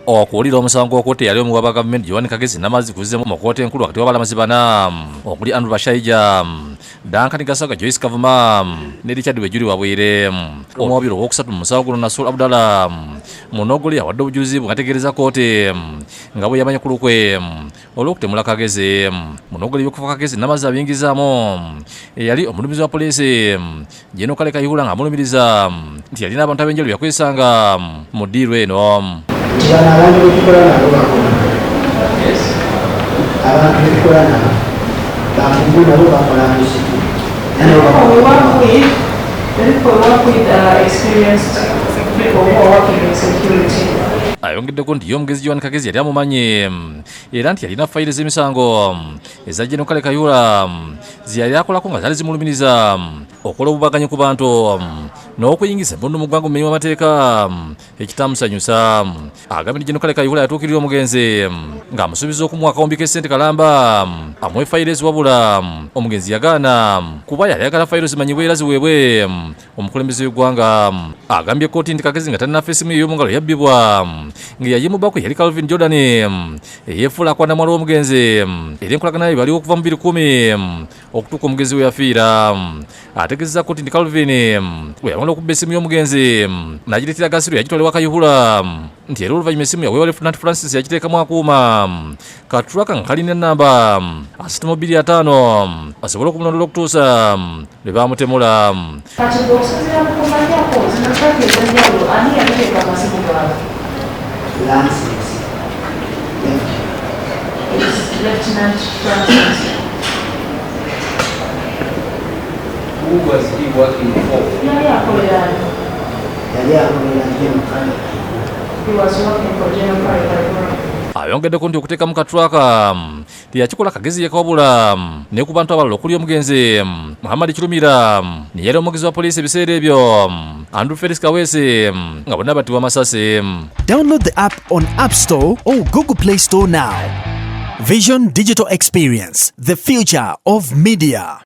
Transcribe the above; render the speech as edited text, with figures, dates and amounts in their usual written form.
Okuwulira omusango gw'okutta eyali omuwaaba wa gavumenti Joan Kagezi Namazzi kuzzemu mu kkooti enkulu wakati w'abalamuzi bana okuli Andrew Bashaija, Duncan Gasaga, Joyce Kavuma ne Richard Wejuli Wabwire. Omuwaabirwa owookusatu mu musango guno Nasur Abdallah Munogoli awadde obujulizi bwe ng'ategeereza kkooti nga bwe yamanya ku lukwe olw'okutemula Kagezi. Munogoli ebyokufa Kagezi Namazzi abiyingizaamu eyali omuduumizi wa poliisi Gen Kale Kayihura ng'amulumiriza nti yalina abantu ab'enjawulo yakwesanga mu ddiiru eno. Nti bano abantu betukola nabo bakola, abantu betukola nabo bakugu, nabo bakola muziki. We work with the people we work with are experienced people who are working in security. Ayongeddeko nti ye omugenzi Joan Kagezi yali amumanyi era nti yalina fayiro z'emisango eza Gen Kale Kayihura ze yali akolako nga zaali zimulumiriza okukola obubaganyi ku bantu n'okuyingiza emmundu mu ggwanga omumenyi w'amateeka ekitamusanyusa. Agambye nti Gen Kale Kayihura yatuukirira omugenzi ng'amusuubiza okumuwa akawumbi k'essente kalamba amuwe fayiro ezi, wabula omugenzi yagaana kuba yali ayagala fayiro zimanyibwe era ziweebwe omukulembeze w'eggwanga. Agambye kkooti nti Kagezi nga tannaffa essimu ye ey'omu ngalo yabbibwa nga yayimubako yali Calvin Jordan eyeefuula akwana mwala w'omugenzi, era enkolagana ye baliwo okuva mu 2010 okutuuka omugenzi we yafiira. Ategeezezza kkooti nti Calvin bwe yamala okubba essimu y'omugenzi n'agireetera Gasiru, yagitwala ewa Kayihura, nti era oluvannyuma essimu yaweebwa Lieutenant Francis, yagiteekamu akuuma katuraka nga kalina ennamba 6250 asobole okumulondola okutuusa lwe baamutemula. Kati ng'okusinziira ku kumanyako zino tracker ez'enjawulo, ani yabiteeka amasimu gaabwe? Francis. It's Lieutenant Francis. Who was he working for? Yali akolera ani? Yali akolera Gen Kale. He was working for General Kale Kayihura. Ayongeddeko nti okuteekamu ka tracker teyakikola Kagezi yekka, wabula ne ku bantu abalala okuli omugenzi Muhammad Kirumira neyali omwogezi wa poliisi ebiseera ebyo Andrew Felix Kaweesi, nga bonna battibwa masasi. Download the app on App Store or Google Play Store now. Vision Digital Experience, the future of media.